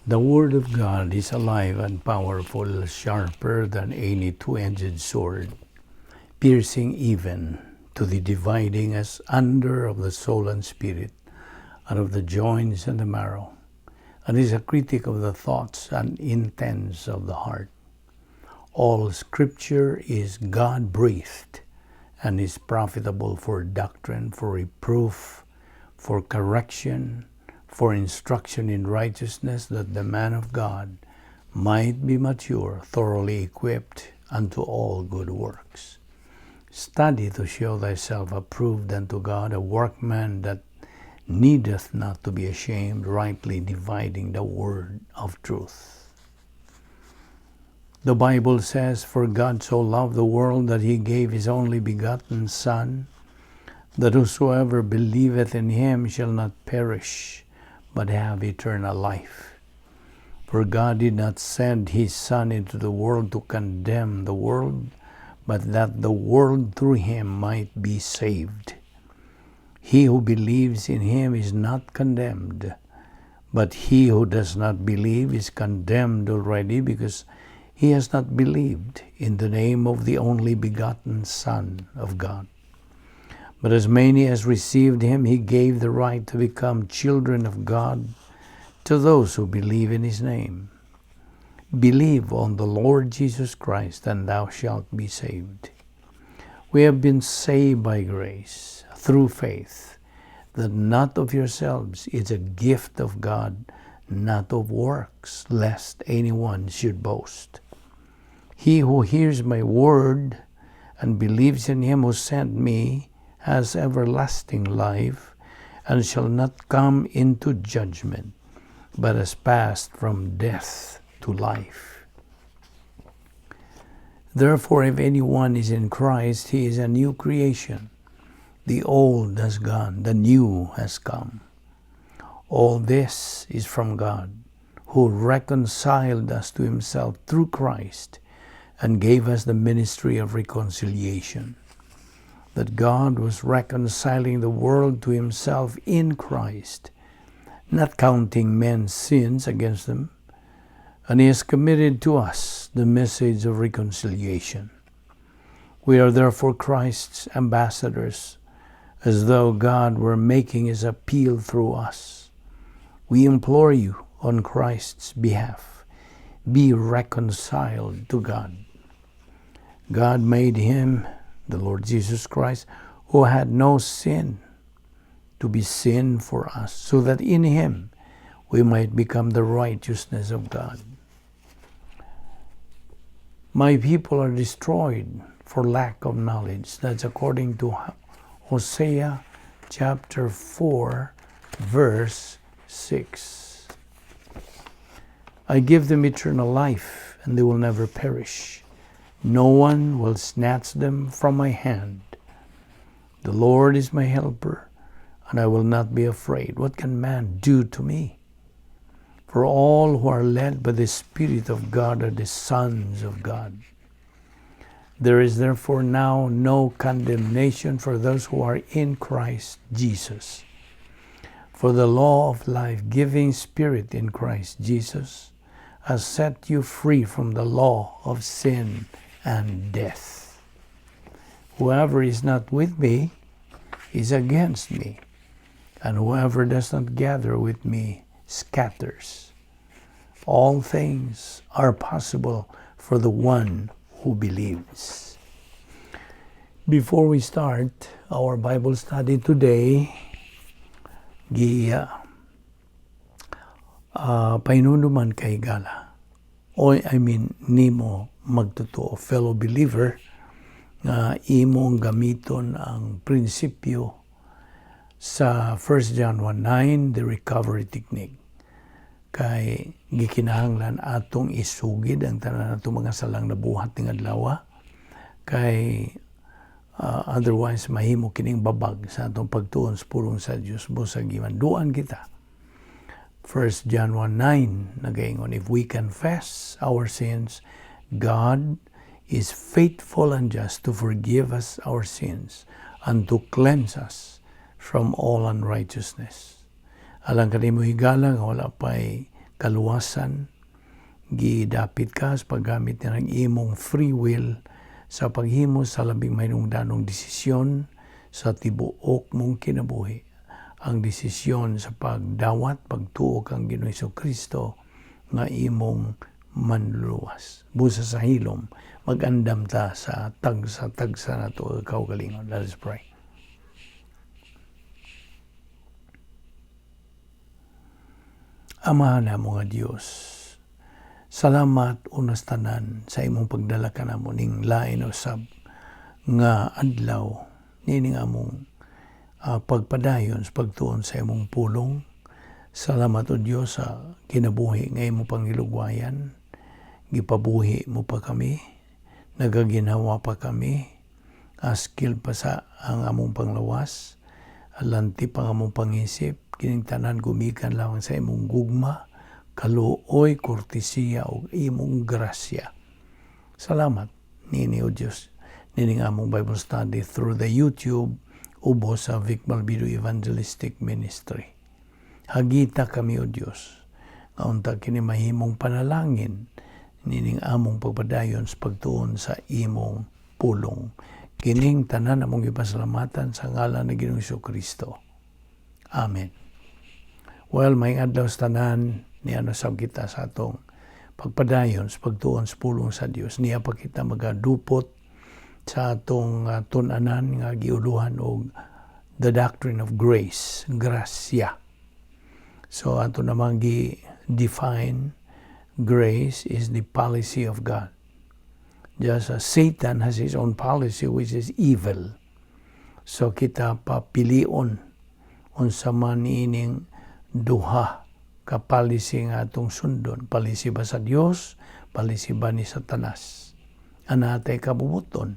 The Word of God is alive and powerful, sharper than any two-edged sword, piercing even to the dividing asunder of the soul and spirit, and of the joints and the marrow, and is a critic of the thoughts and intents of the heart. All Scripture is God-breathed and is profitable for doctrine, for reproof, for correction, for instruction in righteousness, that the man of God might be mature, thoroughly equipped unto all good works. Study to show thyself approved unto God, a workman that needeth not to be ashamed, rightly dividing the word of truth. The Bible says, "For God so loved the world that he gave his only begotten Son, that whosoever believeth in him shall not perish, but have eternal life. For God did not send his Son into the world to condemn the world, but that the world through him might be saved. He who believes in him is not condemned, but he who does not believe is condemned already, because he has not believed in the name of the only begotten Son of God. But as many as received him, he gave the right to become children of God, to those who believe in his name. Believe on the Lord Jesus Christ, and thou shalt be saved." We have been saved by grace through faith, that not of yourselves, it's a gift of God, not of works, lest anyone should boast. He who hears my word and believes in him who sent me has everlasting life, and shall not come into judgment, but has passed from death to life. Therefore, if anyone is in Christ, he is a new creation. The old has gone, the new has come. All this is from God, who reconciled us to himself through Christ and gave us the ministry of reconciliation. That God was reconciling the world to himself in Christ, not counting men's sins against them, and he has committed to us the message of reconciliation. We are therefore Christ's ambassadors, as though God were making his appeal through us. We implore you on Christ's behalf, be reconciled to God. God made him, the Lord Jesus Christ, who had no sin, to be sin for us, so that in him we might become the righteousness of God. My people are destroyed for lack of knowledge. That's according to Hosea chapter 4, verse 6. I give them eternal life, and they will never perish. No one will snatch them from my hand. The Lord is my helper, and I will not be afraid. What can man do to me? For all who are led by the Spirit of God are the sons of God. There is therefore now no condemnation for those who are in Christ Jesus. For the law of life-giving Spirit in Christ Jesus has set you free from the law of sin and death. Whoever is not with me is against me, and whoever does not gather with me scatters. All things are possible for the one who believes. Before we start our Bible study today, gi pahinumduman ka, higala. O I mean, nimo magtotoo, fellow believer, nga imong gamiton ang prinsipyo sa 1 John 1:9, the recovery technique. Kay gikinahanglan atong isugid ang tanan natong mga salang nabuhat ning adlaw, kay otherwise mahimo kining babag sa atong pagtuon sa pulong sa Dios, busa gimanduan kita. 1 John 1:9 nagaingon, "If we confess our sins, God is faithful and just to forgive us our sins and to cleanse us from all unrighteousness." Alang kanimo, higala, nga wala pa'y Kaluwasan, gidapit ka sa paggamit ng imong free will sa paghimo sa labing mahinungdanong desisyon sa tibuok mong kinabuhi. Ang desisyon sa pagdawat, pagtuo kang Ginoong Kristo nga imong manluluwas. Busa sa hilom, mag-andam ta sa tagsa-tagsa nato kaugalingon. Let us pray. Amahan namo nga Dios, salamat unas tanan sa imong pagdala kanamo ning lain usab nga adlaw nining among pagpadayon sa pagtuon sa imong pulong. Salamat, O Dios, sa kinabuhi nga imong pangilugwayan. Gipabuhi mo pa kami, nagaginhawa pa kami, askil pa sa ang among panglawas, alanti pa ang among pangisip, kining tanan gumikan lamang sa imong gugma, kaluoy, kortesiya ug imong grasya. Salamat nini, O Dios, nining among Bible study through the YouTube ubos sa Vic Balbido Evangelistic Ministry. Hagita kami, O Dios, nga unta kini mahimong panalangin nining among pagpadayon sa pagtuon sa imong pulong. Kining tanan among gipasalamatan sa ngalan ni Ginoong Kristo. Amen. Well, maayong adlaw sa tanan, niana sab kita sa atong pagpadayon sa pagtuon sa pulong sa Dios. Niya pa kita magadupot sa atong tun-anan nga giuluhan og the doctrine of grace, grasya. So ato namang gi-define, grace is the policy of God. Just as Satan has his own policy, which is evil. So kita papilion unsa man ining duha ka policy nga atong sundon. Policy ba sa Dios, policy ba ni Satanas? Anatay kabubuton,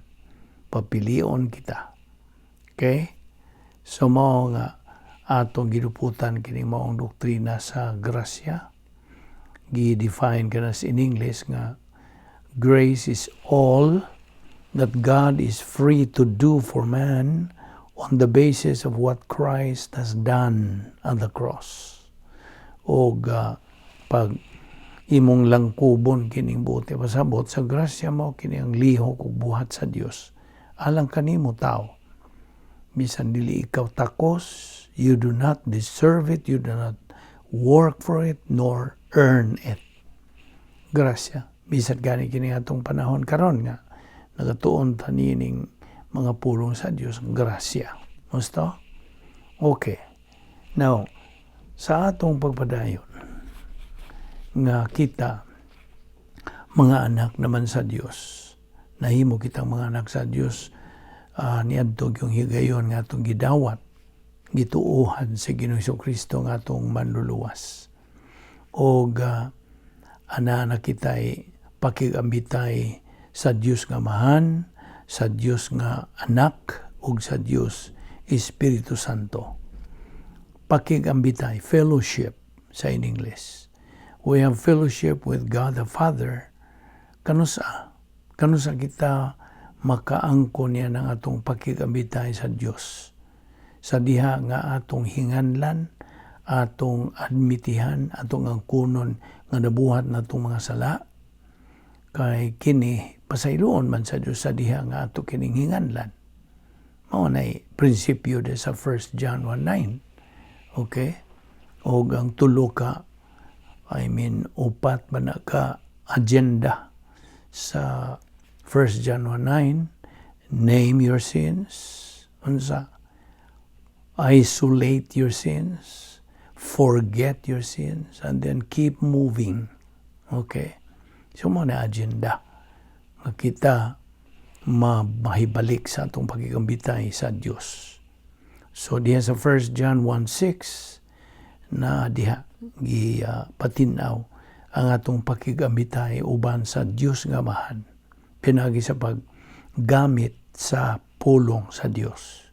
papilion kita. Okay? So mao nga atong giduputan kini maong doktrina sa grasya. Gi-define kanas in English nga grace is all that God is free to do for man on the basis of what Christ has done on the cross. Og pag imong langkubon kining buti pasabot sa grasya, mo kini ang lihok ug buhat sa Dios alang kanimo, tao, bisan dili ikaw takos. You do not deserve it, you do not work for it nor earn it. Grasya. Bisan gani kini atong panahon karon nga nagatuon ta nining mga pulong sa Dios, grasya. Gusto? Okay. Now, sa atong pagpadayon nga kita mga anak naman sa Dios, nahimo kitang mga anak sa Dios niadto yung higayon nga atong gidawat, gituohan sa Ginoong Kristo nga atong manluluwas og ana na kita'y pakigambitay sa Dios nga Amahan, sa Dios nga Anak ug sa Dios Espiritu Santo. Pakigambitay, fellowship sa in English. We have fellowship with God the Father. Kanusa? Kanusa kita makaangko niya ng atong pakigambitay sa Dios? Sa diha nga atong hinganlan, atong admitihan, atong angkunon nga nabuhat natong mga sala, kay kini pasayloon man sa Dios sa diha nga ato kining hinganlan. Mao nay prinsipyo de sa 1 John 1:9. Okay? Og ang tulo ka, I mean, upat man na ka agenda sa 1 John 1:9: name your sins, unsa, isolate your sins, forget your sins, and then keep moving. Okay? So mao na agenda nga kita mahibalik sa atong pagigambitay sa Dios. So diha sa 1 John 1:6 na diha gi patinaw ang atong pakigambitay uban sa Dios nga Amahan pinagi sa paggamit sa pulong sa Dios.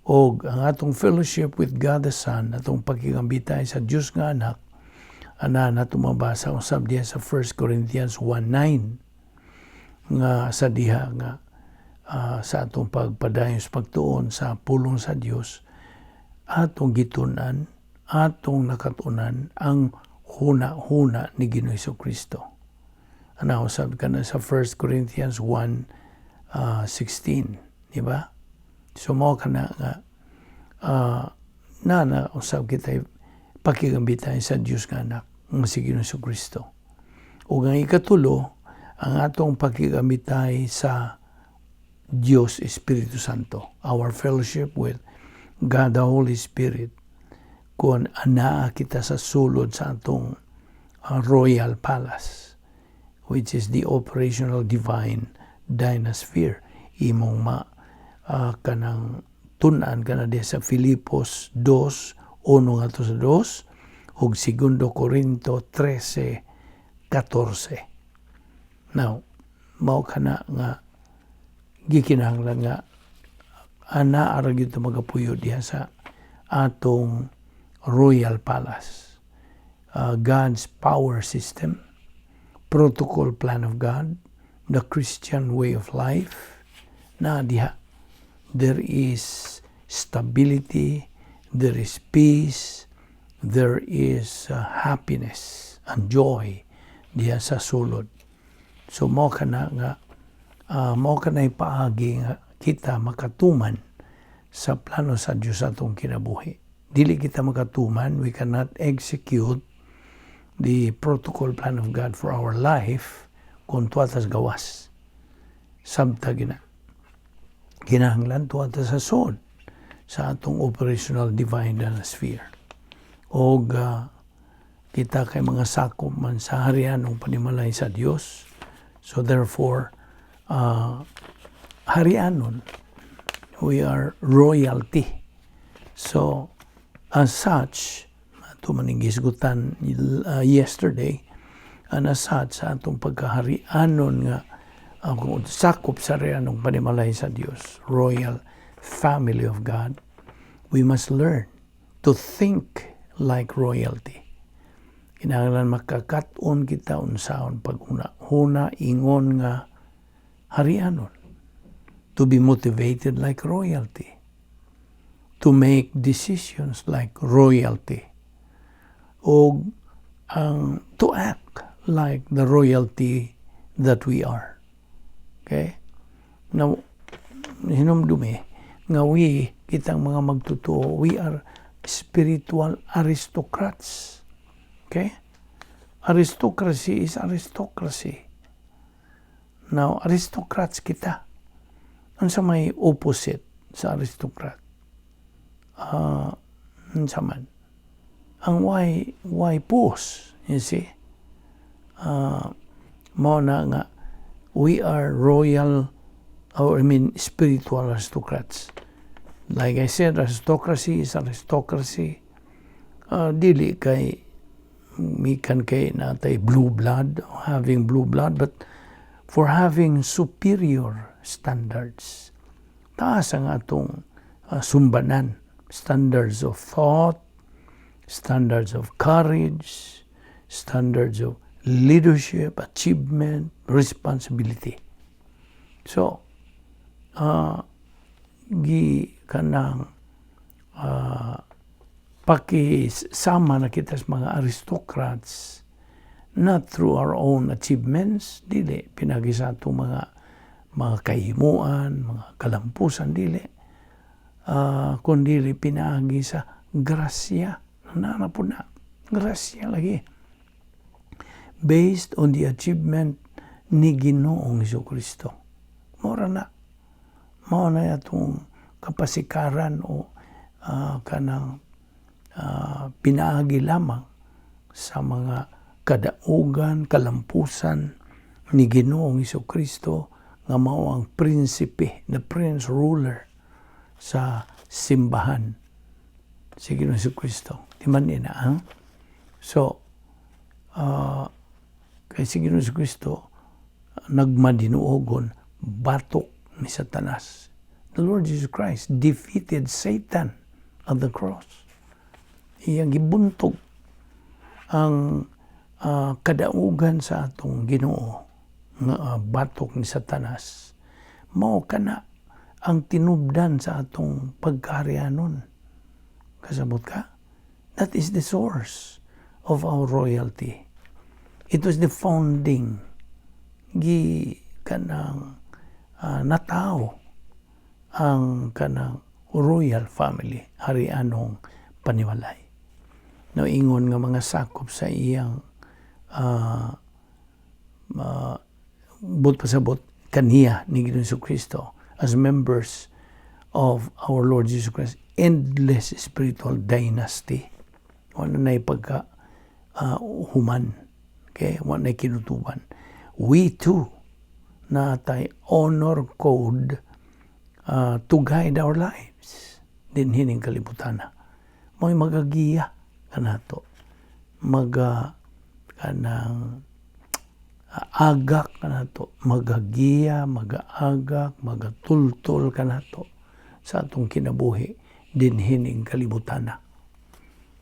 Og ang atong fellowship with God the Son, atong pakigambitay sa Dios nga Anak, ana na mabasa usab diha sa 1 Corinthians 1:9 nga sa diha nga sa atong pagpadayon sa pagtuon sa pulong sa Dios, atong gitun-an, atong nakatunan ang Huna-huna ni Ginoo Kristo. Ano, sabi ka na sa 1 Corinthians 1, 16, di ba? So mao kana nga na na usab kita pakigambitan sa Dios nga Anak nga si Ginoo Kristo. Ug ang ikatulo, ang atong pakigamitay sa Dios Espiritu Santo, our fellowship with God the Holy Spirit, kung anaa kita sa sulod sa atong Royal Palace, which is the operational divine dynasphere. Imong ma kanang tun-an kana diha sa Filipos 2, 1 ngadto sa 2, ug Segundo Corinto 13, 14. Now, mao kana nga gikinahanglan nga ana ara gyud magapuyo diha sa atong Royal Palace. God's power system, protocol plan of God, the Christian way of life, na diha. There is stability, there is peace, there is happiness and joy diha sa sulod. So mao kana nga mao kana paagi nga kita makatuman sa plano sa Dios atong kinabuhi. Dili kita makatuman, we cannot execute the protocol plan of God for our life kung tuwa tas gawas. Samtang gina. Kinahanglan tuwa ta sa sulod sa atong operational divine sphere. Og kita kay mga sakop man sa harianong panimalay sa Dios. So therefore, harianon, we are royalty. So, as such, ato man gisgutan yesterday, and as such, sa atong pagkaharianon nga sakop sa harianong panimalay sa Dios, royal family of God, we must learn to think like royalty. Kinahanglan makakat-on kita unsaon pag-una-huna ingon nga harianon. To be motivated like royalty. To make decisions like royalty. O ang to act like the royalty that we are. Okay? Now, hinumdumi nga we, kitang mga magtotoo, we are spiritual aristocrats. Okay? Aristocracy is aristocracy. Now, aristocrats kita. Unsa may opposite sa aristocrat? Unsa man? Ang why pus, you see? Mao na nga we are royal or, I mean, spiritual aristocrats. Like I said, aristocracy is aristocracy. Dili kay mikan kay natay blue blood, having blue blood, but for having superior standards. Taas ang atong sumbanan, standards of thought, standards of courage, standards of leadership, achievement, responsibility. So, gi kanang pakisama na kita sa mga aristocrats, not through our own achievements, dili pinagi sa atong mga kahimuan, mga kalampusan, dili, kundi pinaagi sa grasya na po na grasya lagi based on the achievement ni Ginoong Kristo. Mora na mao na atong kapasikaran o kanang pinaagi lamang sa mga kadaugan, kalampusan ni Ginoong Kristo nga mao ang prinsipe, the prince ruler sa simbahan. Si Ginoong Kristo. Di man ina, ha? So, kay si Ginoong Kristo nagmadinuogon batok ni Satanas. The Lord Jesus Christ defeated Satan at the cross. Iyang gibuntog ang kadaugan sa atong Ginoo nga batok ni Satanas. Mao kana ang tinubdan sa atong pagkaharianon. Kasabot ka? That is the source of our royalty. It was the founding gi kanang natawo ang kanang royal family, harianong panimalay. No, ingon nga mga sakop sa iyang buot pasabot kaniya ni Ginoong Kristo, as members of our Lord Jesus Christ endless spiritual dynasty. Wala na pagka human. Okay? Wala na kinutuban. We too naa tay honor code to guide our lives dinhi ning kalibutan. Mo'y magagiya kanato. Maga kanang agak kanato, magagiya, magaagak, magatultol kanato sa atong kinabuhi dinhi ning kalibutan.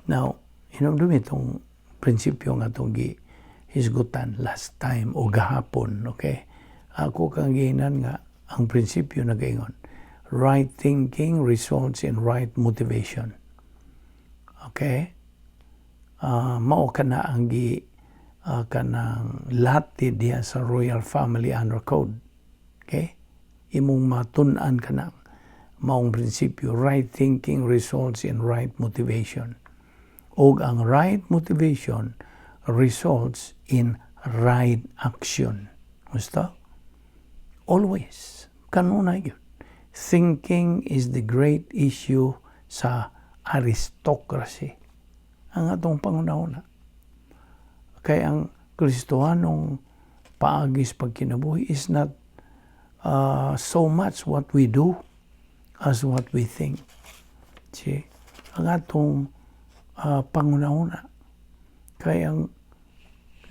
Now, hinumdumi itong prinsipyo nga atong gi hisgutan last time o gahapon, okay? Ako kang giingnan nga ang prinsipyo nagaingon, right thinking results in right motivation. Okay? Mao kana ang gi kanang lati diha sa Royal Family Honor Code. Okay? Imong matun-an kana maong prinsipyo, right thinking results in right motivation. Og ang right motivation results in right action. Gusto? Always. Kanunay gyud. Thinking is the great issue sa aristocracy. Ang atong panghunahuna. Kay ang Kristohanong paagi sa pagkinabuhi is not so much what we do as what we think. See? Ang atong panghunahuna. Kay ang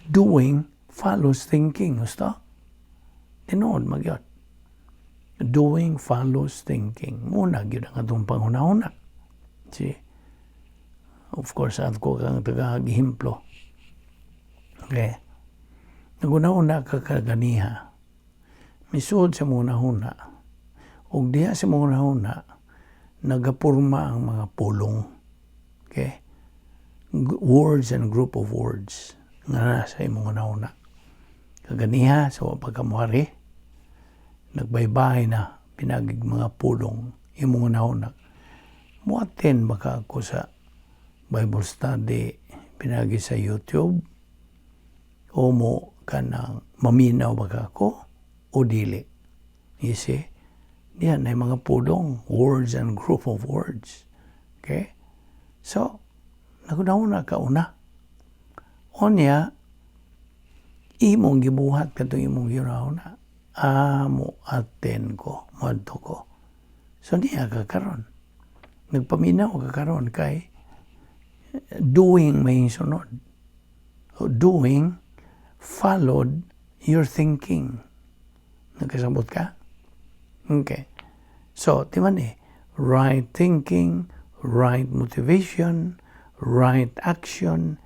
doing follows thinking. Gusto? Tinuod man gyud. Doing follows thinking. Muna gyud ang atong panghunahuna. See? Of course, ako kang taga-gihimplo. Okay. Naghuna-huna ka kaganiha. Misud sa mga huna. Ug diha sa mga huna, nagapurma ang mga pulong. Okay? Words and group of words nga nasa imong hunahuna. Kaganiha, sa wa pa ka moari, nagbaybay na pinaagig mga pulong imong hunahuna. Mo-attend ba ka ako sa Bible study pinaagi sa YouTube o mo kanang maminaw ba ka ako o dili? You see? Diyan ay mga pulong, words and group of words. Okay? So, naghunahuna ka una. Onya, imong gibuhat katong imong gihunahuna. Ah, mo attend ko, moadto ko. So niya ka karon. Nagpaminaw ka karon kay doing may sunod. Doing followed your thinking. Nagkasabot ka? Okay. So, di man eh, right thinking, right motivation, right action,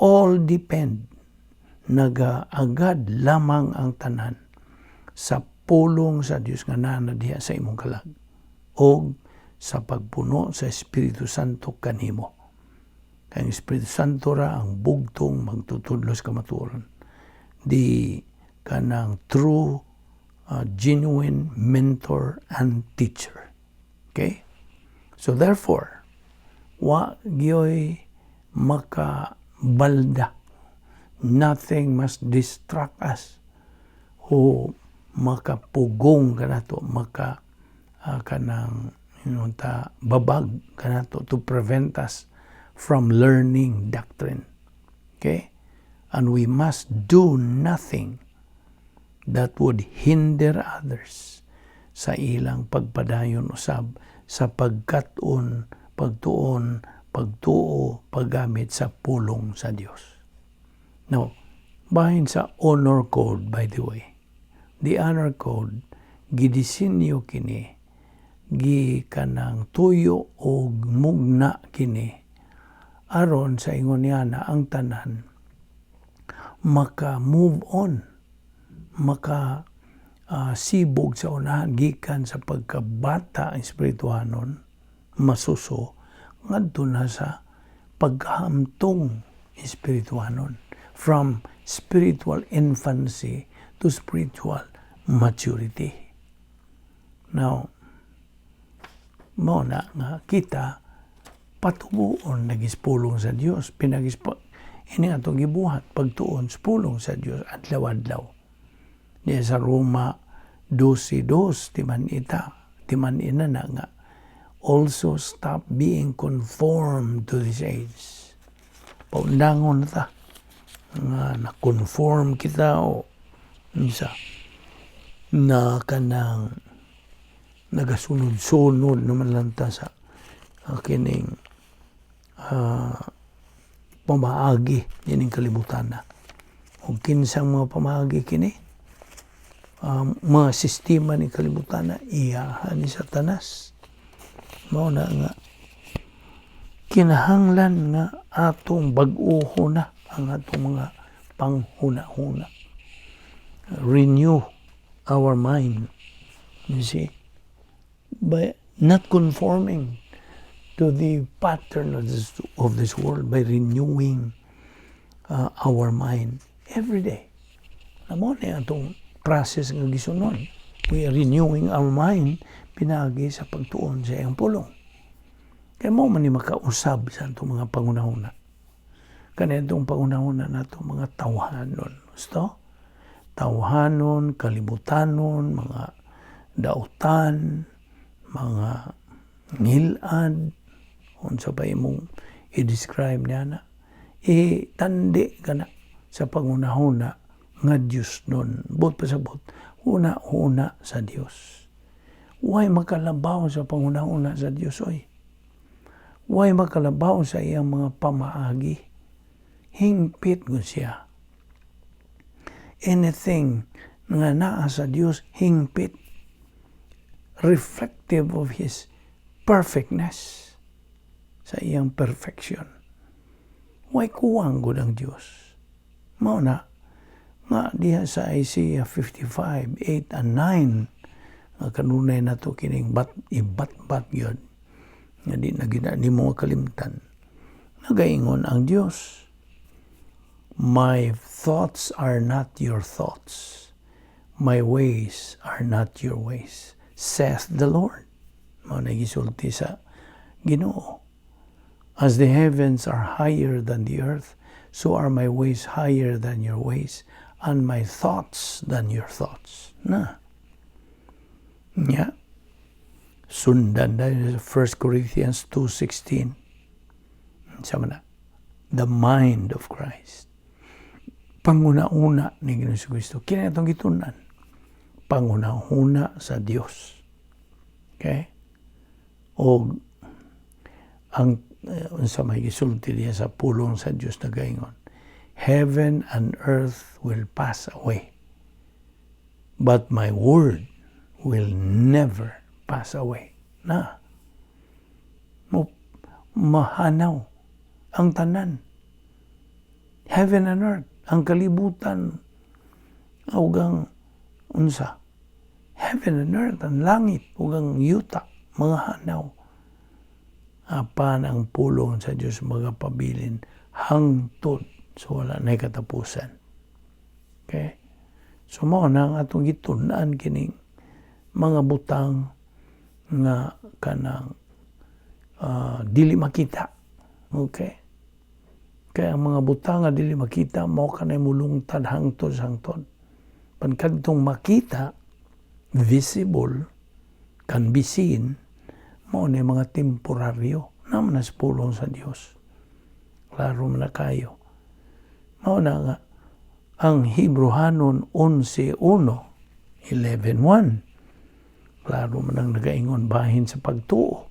all depend. Nagaagad lamang ang tanan sa pulong sa Dios nga naa na diha sa imong kalag o sa pagpuno sa Espiritu Santo kanimo. Kay ang Espiritu Santo ra ang bugtong magtutudlo sa kamatuoran. The kanang true, genuine mentor and teacher. Okay? So therefore, wa gyoy makabalda. Nothing must distract us o makapugong kanato, maka kanang ta babag kanato to prevent us from learning doctrine. Okay? And we must do nothing that would hinder others sa ilang pagpadayon usab sa pagkat-on, pagtuon, pagtuo, paggamit sa pulong sa Dios. Now, bahin sa honor code, by the way. The honor code, gidisenyo kini, gi kanang tuyo og mugna kini, aron sa ingon niya na ang tanan maka move on, maka sibog sa unahan gikan sa pagkabata espirituhanon masuso ngadto na sa pagkahamtong. Espirituanon. From spiritual infancy to spiritual maturity. Now, mao na nga kita patubuon lagi sa pulong sa Dios, pinagispa ini atong gibuhat, pagtuon sa pulong sa Dios adlaw-adlaw. Niya sa Roma 12:2, timan ita timan ina na nga, "Also stop being conformed to this age." Paundangon na ta nga na-conform kita o unsa na kanang nagasunod-sunod naman lang ta sa kining pamaagi nining kalibutan na. Ug kinsang mga pamaagi kini? Mga sistema ni kalibutan na iyahan ni Satanas. Mao na nga kinahanglan nga atong bag-oho na ang atong mga panghuna-huna. Renew our mind. You see? By not conforming to the pattern of this world, by renewing our mind every day. Mao na atong process nga gisunod. We are renewing our mind pinaagi sa pagtuon sa iyang pulong. Kaya mao man ni makausab sa atong mga panghunahuna. Kanitong panghunahuna nato mga tawhanon. Gusto? Tawhanon, kalibutanon, mga dautan, mga ngilad, unsa pa imong i-describe niya na, itandi ka na sa panghunahuna nga Diyos nun. Buot pasabot, huna-huna sa Diyos. Way makalabaw sa panghunahuna sa Diyos, oy. Way makalabaw sa iyang mga pamaagi. Hingpit gud siya. Anything nga naa sa Dios, hingpit. Reflective of His perfectness. Sa iyang perfection. Way kuwang gud ang Dios. Mao na nga diha sa Isaiah 55, 8 and 9, nga kanunay na to kining bat ibat-bat yun nga di na gina ni mo kalimtan. Nagaingon ang Dios, "My thoughts are not your thoughts, my ways are not your ways, saith the Lord." Mao na gisulti sa Ginoo. "As the heavens are higher than the earth, so are my ways higher than your ways, and my thoughts than your thoughts." Na. Nya. Sundan dahil sa 1 Corinthians 2:16. Sama na. The mind of Christ. Panguna-una ni Ginoong Kristo. Kini atong gitun-an. Panguna-una sa Dios. Okay? O ang unsa may gisulti diya sa pulong sa Dios, nagaingon, "Heaven and earth will pass away, but my word will never pass away." Na. Mo mahanaw ang tanan. Heaven and earth, ang kalibutan, ug ang unsa, heaven and earth, ang langit ug ang yuta, mga hanaw. Apan ang pulong sa Dios magapabilin hangtod so wala na katapusan. Okay? So mao na ang atong gitun-an kining mga butang nga kanang dili makita. Okay? Kaya ang mga butang nga dili makita, mao kanay mulungtad hangtod sa hangtod. Pan kadtong makita, visible, can be seen, mao na mga temporaryo naman na sa pulong sa Dios. Klaro man na kayo. Mao na nga ang Hebrehanon 11.1, 11.1. Klaro man ang nagaingon bahin sa pagtuo.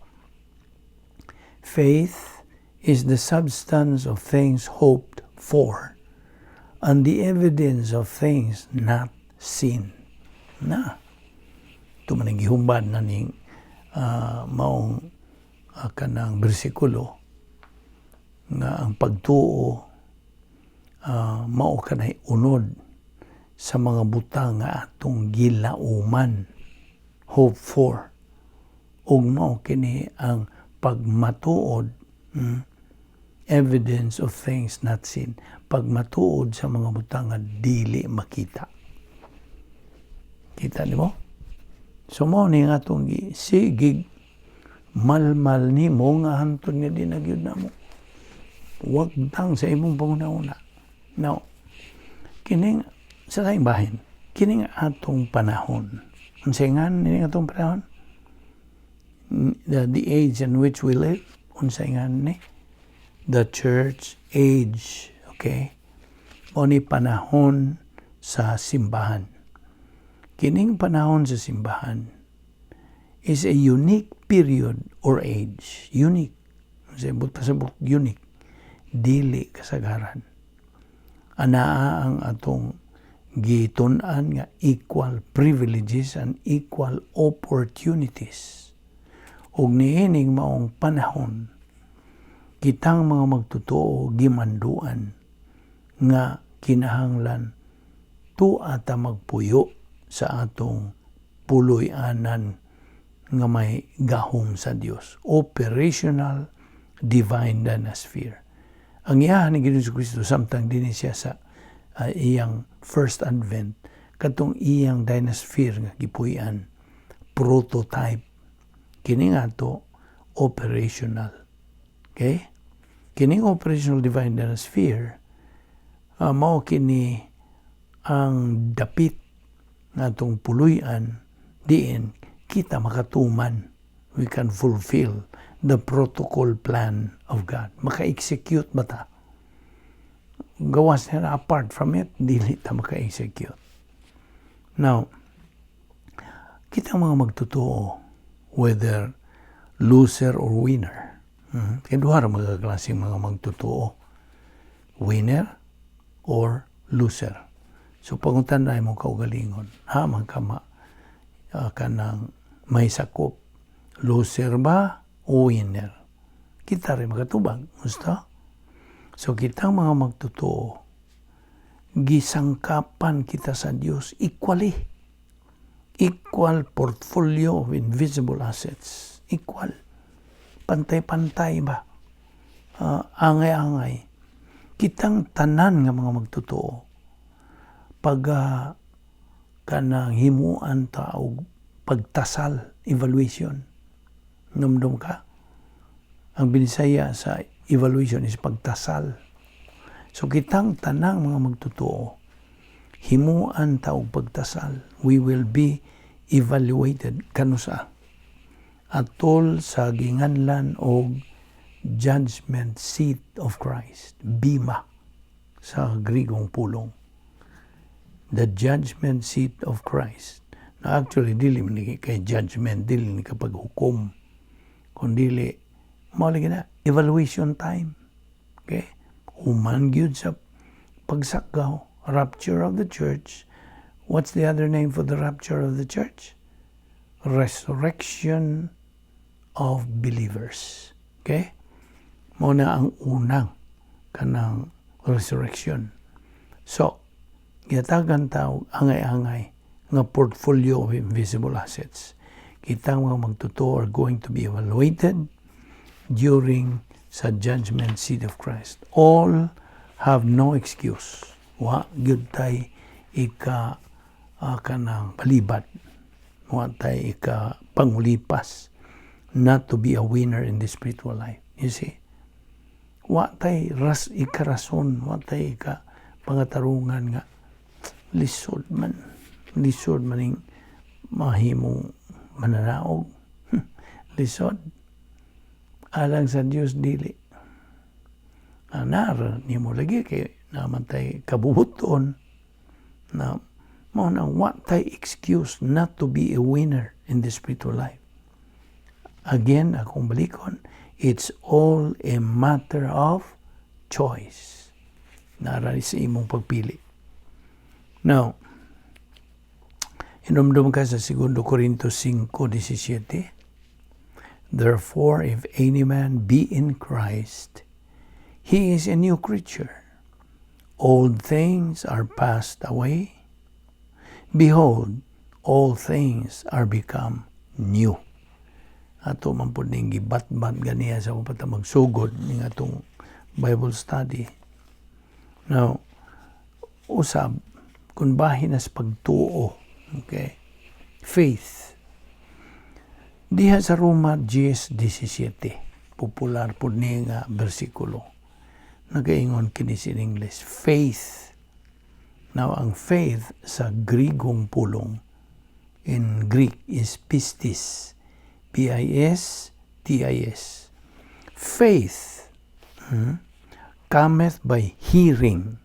"Faith is the substance of things hoped for and the evidence of things not seen." Na. Ito man ang gihumban na ning maong kanang bersikulo nga ang pagtuo mao kanay unod sa mga butang nga atong gilauman, hope for, ug mao kini ang pagmatuod, Evidence of things not seen. Pagmatuod sa mga butang nga dili makita. Kita nimo? So mao ni nga atong sigig malmal nimo nga hantod nga di na gyud namo. Wagtang sa imong panghuna-huna. Now, kining sa laing bahin, kining atong panahon. Unsay ngan kining atong panahon? The age in which we live, unsay ngan ni? The church age, okay? Mao ni panahon sa simbahan. Kining panahon sa simbahan is a unique period or age. Unique. Sa buot pasabot, unique. Dili kasagaran. Anaa ang atong gitun-an nga equal privileges and equal opportunities. Ug niining maong panahon, kitang mga magtotoo gimanduan nga kinahanglan tuwa ta magpuyo sa atong puloy-anan nga may gahom sa Dios. Operational divine dynasphere. Ang iyahan ni Ginoong Kristo samtang dinhi siya sa iyang first advent, katong iyang dynasphere nga gipuy-an, prototype. Kini nga to operational. Okay? Kining operational divine dynasphere, mao kini ang dapit nga atong puloy-an diin kita makatuman. We can fulfill the protocol plan of God. Maka-execute ba ta? Gawas na, apart from it, dili ta maka-execute. Now, kita mga magtotoo, whether loser or winner. Kaya duha ra mga klaseng mga magtotoo. Winner or loser. So pangutan-a imong kaugalingon, ha man ka ma, kanang may sakop. Loser ba o winner? Kita rin makatubag. Gusto? So kitang mga magtotoo, gisangkapan kita sa Dios equally. Equal portfolio of invisible assets. Equal. Pantay-pantay ba? Angay-angay. Kitang tanan nga mga magtotoo, pag kanang himuan ta og pagtasal, evaluation. Numdum ka? Ang Binisaya sa evaluation is pagtasal. So kitang tanang mga magtotoo, himuan ta og pagtasal. We will be evaluated kanusa atol sa ginganlan og judgment seat of Christ, bima sa Grigong pulong. The judgment seat of Christ. Na actually dili man ni kay judgment, dili ni kapag hukom. Kundi mao lagi na evaluation time. Okay? Human gyud sa pagsakaw, rapture of the church. What's the other name for the rapture of the church? Resurrection of believers. Okay? Mao na ang unang kanang resurrection. So, gihatagan ta og angay-angay nga portfolio of invisible assets. Kitang mga magtotoo are going to be evaluated during sa judgment seat of Christ. All have no excuse. Wa gyud tay ika kanang palibad. Wa tay ika pangulipas not to be a winner in the spiritual life. You see? Wa tay ras ikarason, wa tay ika pangatarungan nga lisod maning mahimong mananaog. Lisod. Alang sa Dios, dili. Anar nimo lagi kay naman tay kabubuton na mao na wa tay excuse not to be a winner in the spiritual life. Again, akong balikon, it's all a matter of choice. Nara sa imong pagpili. Now, hinumdum ka sa 2 Corinto 5:17. "Therefore, if any man be in Christ, he is a new creature. Old things are passed away. Behold, all things are become new." Ato man pud ning gibatbat ganiya sa pata magsugod ning atong Bible study. Now, usab, kung bahin as pagtuo, okay? Faith. Diha sa Roma 10:17, popular po ni nga bersikulo. Nagaingon kini in English, faith. Now, ang faith sa Grigong pulong, in Greek is pistis. pistis. Faith cometh by hearing,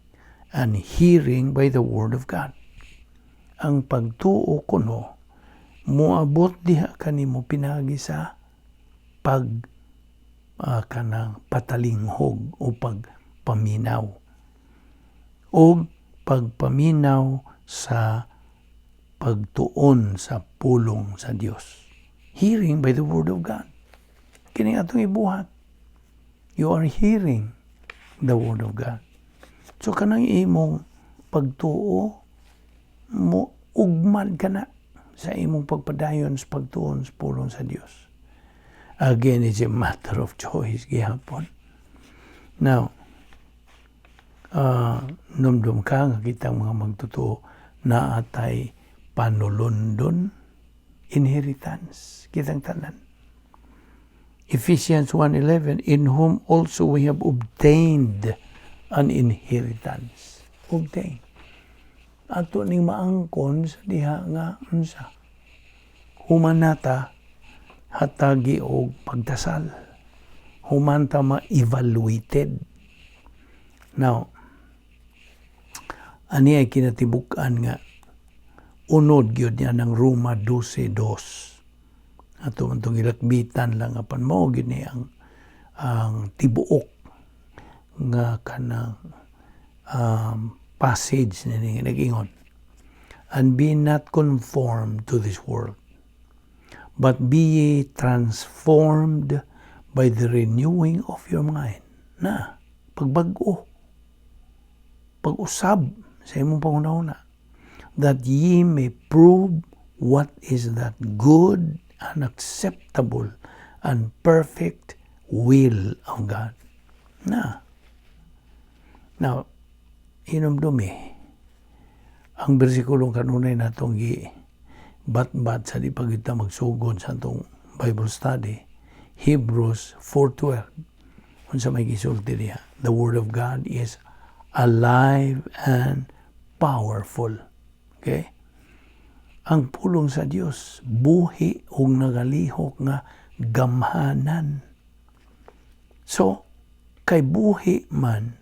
and hearing by the word of God. Ang pagtuo kuno, moabot diha kanimo pinagi sa pag kanang patalinghog o pagpaminaw o pagpaminaw sa pagtuon sa pulong sa Dios. Hearing by the word of God. Kini atong ibuhat. You are hearing the word of God. So kanang imong pagtuo mo ugmad ka na sa imong pagpadayon sa pagtuon sa pulong sa Dios. Again, it's a matter of choice gihapon. Now, numdum ka nga kitang mga magtotoo na atay panulundon, inheritance, kitang tanan. Ephesians 1:11, "In whom also we have obtained an inheritance." Obtain. Ato ning maangkon sa diha nga unsa? Humanata hatagi og pagdasal. Humanta ma-evaluated. Now, ani ay kinatibuk-an nga unod gyud niya ng Roma 12:2. Ato man itong ilakbitan lang apan mao gyud ni ang tibuok nga kanang passage ni nag-ingon, "And be not conformed to this world, but be ye transformed by the renewing of your mind," na pagbag-o, pag-usab sa imong panghuna-huna, "that ye may prove what is that good and acceptable and perfect will of God." Na. Now, hinumdumi, ang bersikulong kanunay natong gi bat-bat sa di pa kita magsugod sa atong Bible study, Hebrews 4:12. Unsa may gisulti diha? The word of God is alive and powerful. Okay? Ang pulong sa Dios buhi ug nagalihok nga gamhanan. So, kay buhi man,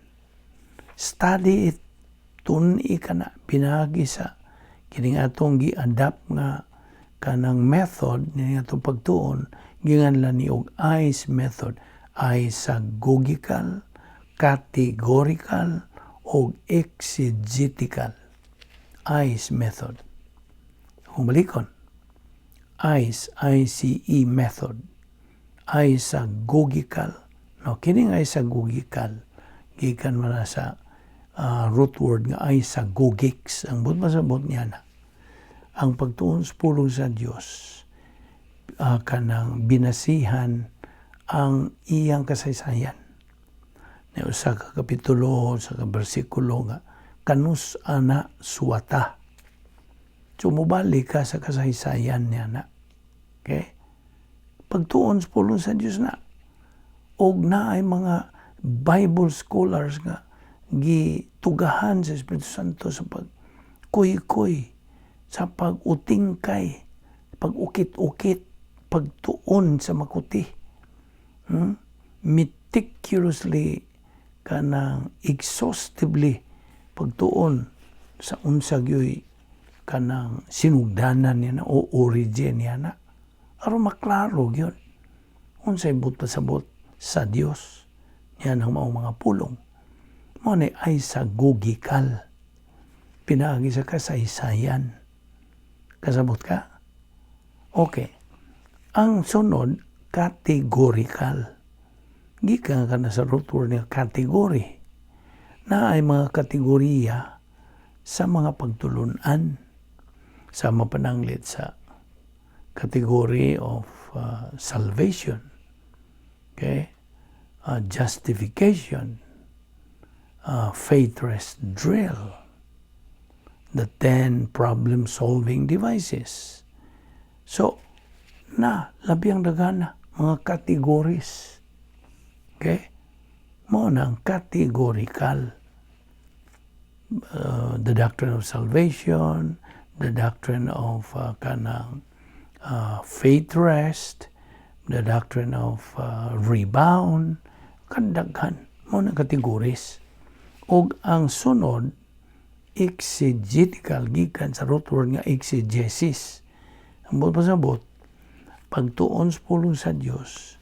study it, tun-i ka na, pinagi sa kining atong gi-adapt nga kanang method ni atong pagtuon, ginganlan ni og ICE method, isagogical, categorical o exegetical. ICE method. Kung balikon, ICE, ICE method, isagogical. No, kining isagogical, gikan man na sa root word nga isagogics. Ang buot masabot niya na, ang pagtuon sa pulong sa Dios, kanang binasihan ang iyang kasaysayan. Na usa ka kapitulo, sa ka bersikulo nga kanus ana suwata. So mobalik ka sa kasaysayan niya na. Okay? Pagtuon sa pulong sa Dios na. Og na ay mga Bible scholars nga gitugahan sa Espiritu Santo sa pagkuy-kuy, sa pag-utingkay, pag-ukit-ukit, pagtuon sa makuti. Meticulously kanang exhaustively pagtuon sa unsa gyoy kanang sinugdanan niya na o origin niya na aron maklaro gyud unsay buot pasabot sa Dios niya ng maong mga pulong. Mao ni isagogical, pinaagi sa kasaysayan. Kasabot ka? Okay, ang sunod, categorical. Gikan ka na sa root word nga category, na ay mga kategoriya sa mga pagtulunan, sa mapananglit sa category of salvation, okay, justification. Faith rest drill, the 10 problem solving devices. So, na, labi ang dagana, mga categories. Okay? Mao na ang categorical. The doctrine of salvation, the doctrine of kanang faith rest, the doctrine of rebound, kadaghan mao na categories. Og ang sunod, exegetical, gikan sa root word nga exegesis. Ang buot pasabot, pagtuon sa pulong sa Dios,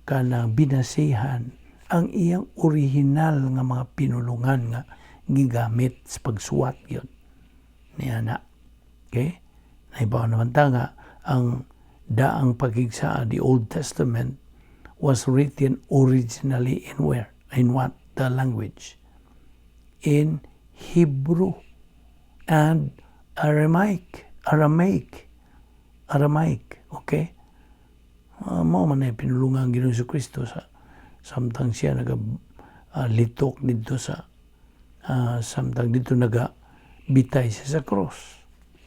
kanang binasihan ang iyang original nga mga pinulungan nga gigamit sa pagsuwat gyud niya na. Okay? Nahibaw naman ta nga ang Daang Pakigsaa, the Old Testament, was written originally in where? In what? The language? In Hebrew and Aramaic. Aramaic. Aramaic. Okay? Mao man ay pinulungan ang Ginoong Kristo sa samtang siya naga litok didto sa samtang didto naga bitay siya sa cross.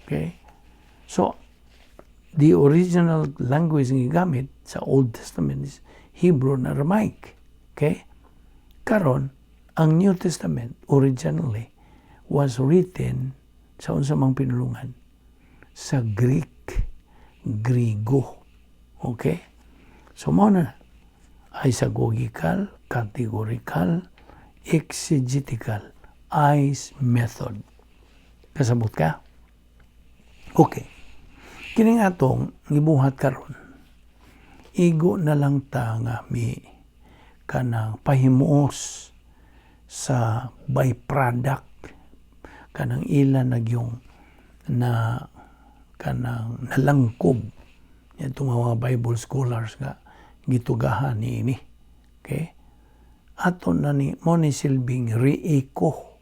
Okay? So, the original language nga gigamit sa Old Testament is Hebrew and Aramaic. Okay? Karon, ang New Testament originally was written sa unsa mang pinulungan? Sa Greek, Grigo. Okay? So, mao na isagogical, categorical, exegetical, ICE method. Kasabot ka? Okay. Kining atong gibuhat karon, igo na lang ta nga mi kanang pahimuos sa byproduct, kanang ila nagyong na kanang nalangkob itong mga Bible scholars nga gitugahan niini. Okay? Ato na ni mao ni silbing re-echo.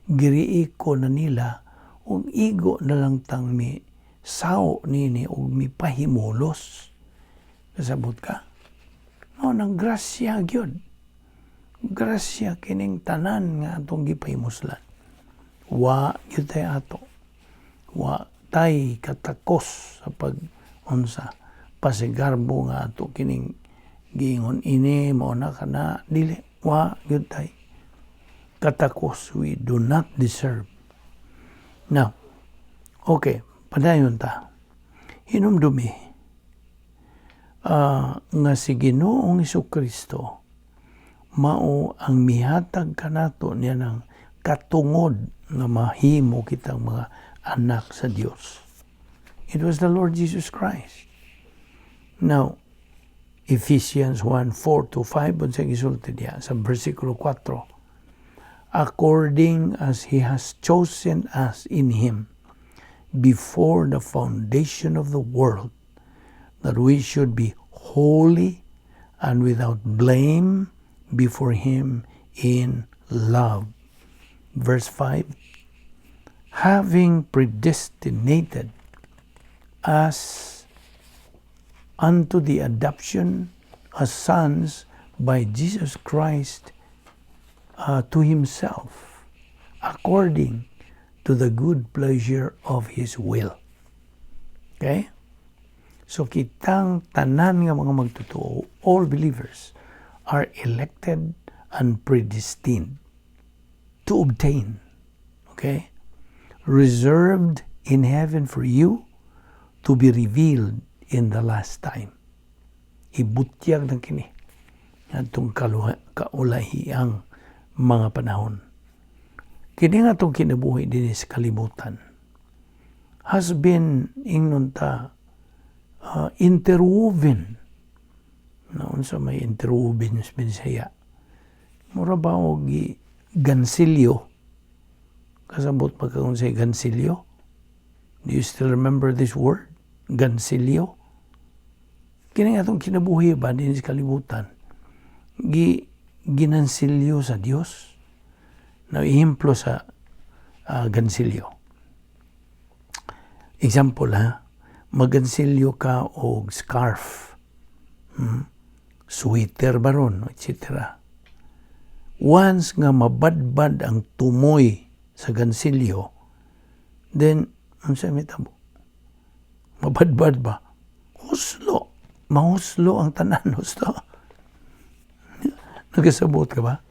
Gi-re-echo na nila ug igo na lang tang mi sao nini ug mi pahimulos. Kasabot ka? Mao nang grasya gyud. Grasya kining tanan nga atong gipahimuslan. Wa gyud tay ato. Wa tay katakos sa pag unsa pasigarbo nga ato kining giingon ini mao na kana. Dili, wa gyud tay katakos. We do not deserve. Now, okay, padayon ta. Hinumdumi nga si Ginoong Kristo mao ang mihatag kanato niya ng katungod nga mahimo kitang mga anak sa Dios. It was the Lord Jesus Christ. Now, Ephesians 1:4 to 5, unsa gisulti diya sa versikulo 4? "According as He has chosen us in Him before the foundation of the world, that we should be holy and without blame before Him in love." Verse 5, "Having predestinated us unto the adoption as sons by Jesus Christ to Himself, according to the good pleasure of His will." Okay? So kitang tanan nga mga magtotoo, all believers, are elected and predestined to obtain, okay? Reserved in heaven for you to be revealed in the last time. Ibutyag na kini atong kaulahiang mga panahon. Kini nga atong kinabuhi dinhi sa kalibutan has been, ingnon ta, interwoven na. Unsa may interwoven sa Bisaya? Mura ba og gansilyo? Kasabot pa ka unsay gansilyo? Do you still remember this word? Gansilyo? Kini nga atong kinabuhi ba dinhi sa kalibutan, gi ginansilyo sa Dios. Na ehemplo sa gansilyo. Example ha, magansilyo ka og scarf, sweater ba ron, etc. Once nga mabadbad ang tumoy sa gansilyo, then unsa may tabo? Mabadbad ba? Huslo. Mahuslo ang tanan, husto. Nagasabot ka ba?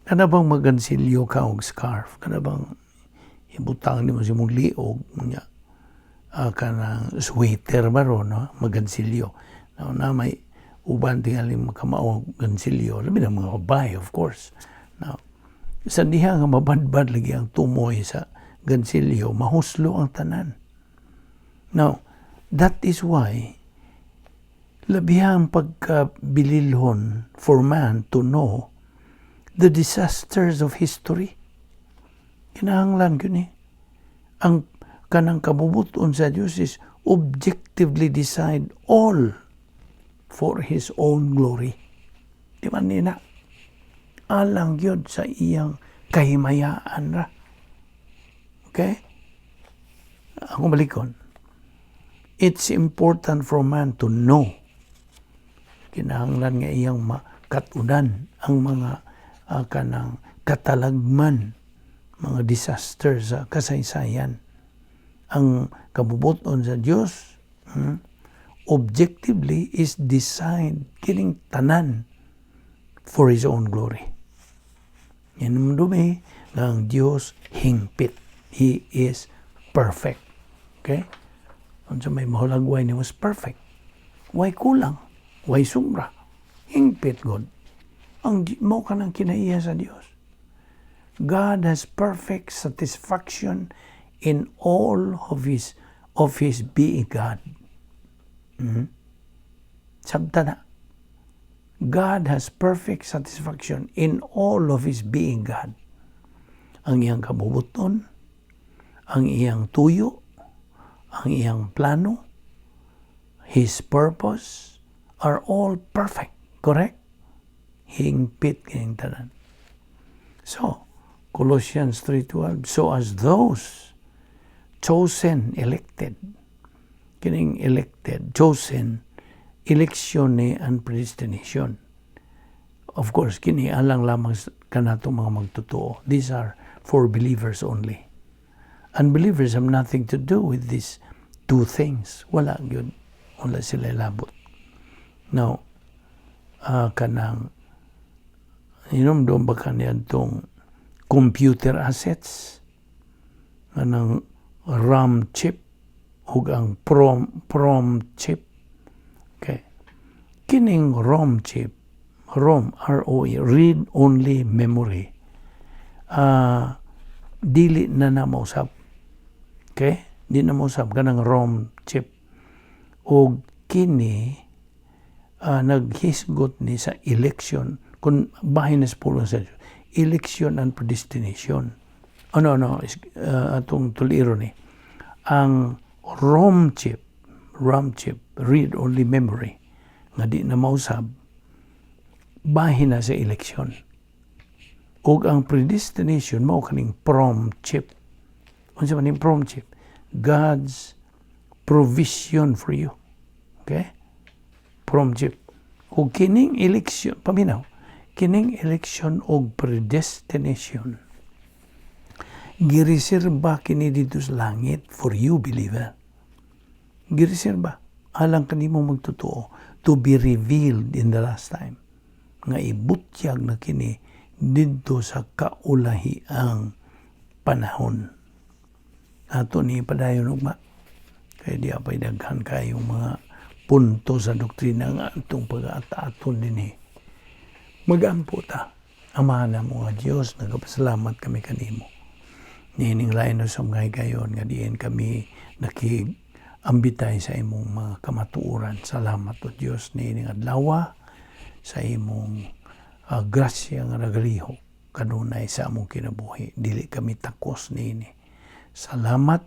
Kana bang magansilyo ka og scarf? Kana bang ibutang nimo sa imong liog nya kanang sweater ba ro, no? Magansilyo. Now, na may uban tingali makamao gansilyo, labi na mga babae, of course. Now, sa diha nga mabadbad lagi ang tumoy sa gansilyo, mahuslo ang tanan. Now, that is why labihang pagkabililhon for man to know the disasters of history. Kinahanglan gyud ni. Ang kanang kabubuton sa Dios is objectively decide all for His own glory. Di ba nina? Alang gyud sa iyang kahimayaan ra. Okay? Ako balikon. It's important for man to know. Kinahanglan nga iyang makatunan ang mga kanang katalagman, mga disaster sa kasaysayan. Ang kabubuton sa Dios, objectively is designed kining tanan for His own glory. Yan dumi nga ang Dios hingpit. He is perfect. Okay? Unsa may mahulagway ni was perfect. Way kulang? Way sumra? Hingpit God. Ang mo kanang kinaiya sa Dios. God has perfect satisfaction in all of his being God. Sabta na. God has perfect satisfaction in all of His being God. Ang iyang kabubuton, ang iyang tuyo, ang iyang plano, His purpose are all perfect. Correct? Hingpit kayong tanan. So, Colossians 3:12, so as those chosen, elected, kining elected, chosen, election ni and predestination. Of course, kini alang lamang kanato mga magtotoo. These are for believers only. Unbelievers have nothing to do with these two things. Wala gyud. Wala sila labot. Now, kanang inomdom ba kaniadtong computer assets, kanang RAM chip ug ang PROM chip? Okay, kining ROM chip, ROM, ROE, read only memory, dili na na mausab. Okay, di na mausab kanang ROM chip ug kini naghisgot ni sa election kung bahin na sa pulong sa Diyos, election and predestination. Oh, no, atong tuliro ni ang ROM chip, RAM chip, read only memory, nga di na mausab, bahin na sa election. Ug ang predestination mao kaning PROM chip. Unsa man ning PROM chip? God's provision for you. Okay? PROM chip. Ug kining election, paminaw, kining election og predestination, gireserba kini dito sa langit for you, believer. Gireserba alang kanimo magtotoo to be revealed in the last time. Nga ibutyag na kini didto sa kaulahiang panahon. Ato ni padayon ugma. Kay di apay daghan kayong mga punto sa doktrina nga atong pag-aton dinhi. Magampo ta. Amahan namo nga Dios, nagapasalamat kami kanimo. Niining lain sa mga higayon nga diin kami nakig ambitay sa imong mga kamatuoran. Salamat o Dios niining adlaw sa imong grasya nga nagalihok kanunay sa among kinabuhi. Dili kami takos niini. Salamat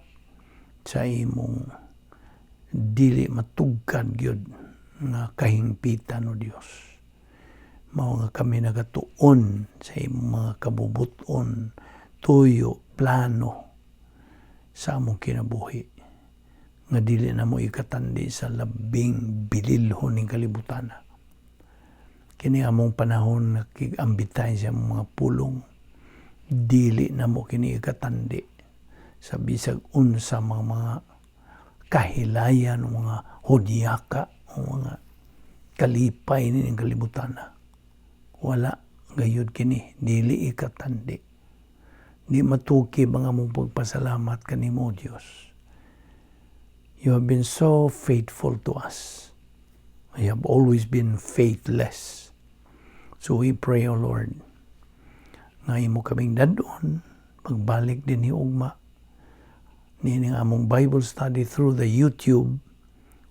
sa imong dili matugkad gyud nga kahingpitan, o Dios. Mao nga kami nagatuon sa imong mga kabubuton, tuyo, plano sa among kinabuhi nga dili na mo ikatandi sa labing bililhon ning kalibutan. Kini among panahon, nakig-ambitay sa among mga pulong. Dili namo kini ikatandi sa bisag unsa mga kahilayan, mga hudyaka o mga kalipay ni kalibutan. Wala gayud kini, dili ikatandi. Di matukib ang among pagpasalamat kanimo, Dios. You have been so faithful to us. We have always been faithless. So we pray, O Lord, nga imo kaming dad-on, pagbalik dinhi ugma, niini among Bible study through the YouTube,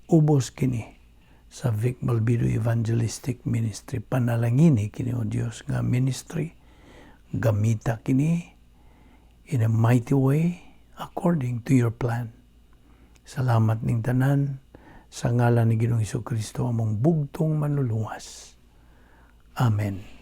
ubos kini sa Vic Balbido Evangelistic Ministry. Panalangini kini, O Dios, nga ministry. Gamita kini in a mighty way according to your plan. Salamat ning tanan sa ngalan ni Ginoong Kristo, among bugtong Manluluwas. Amen.